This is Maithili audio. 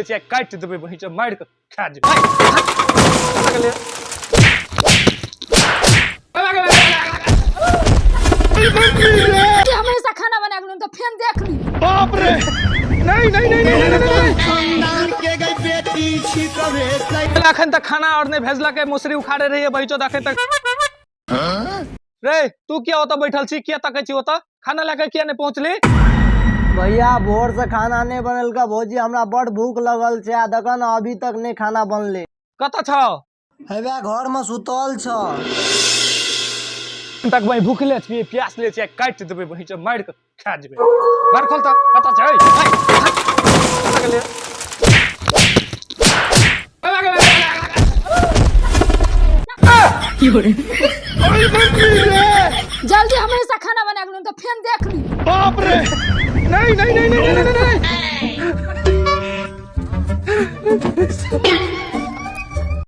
छै, काटि देबै बहिं मारि कऽ खा जेबै। हमेशा खाना बना के तो फेन देख ली। बाप रे, नहीं नहीं नहीं नहीं नहीं नहीं। अखन तक खाना और नहीं भेजलक, मुसरी उखाड़े रहिए बहिचो अखन तक। रे तू किया ओतऽ बैठल छी, किया तकै छी ओतऽ? खाना लए के किया नहीं पहुंचली? भैया भोर से खाना नहीं बनल का भौजी, हमरा बड़ भूख लगल छै, आ देखऽ ने अभी तक नहीं खाना बनले। कतऽ छौ? हेबे घर में सुतल छ। तक वही भूखले छी प्यासले छी, काटि देबै बहिं मारि कऽ खा जेबै। घर खोल तऽ, कतऽ छै? जल्दी हमेशा खाना बना के तो फेन देख ली। बाप रे, नहीं नहीं नहीं नहीं नहीं नहीं।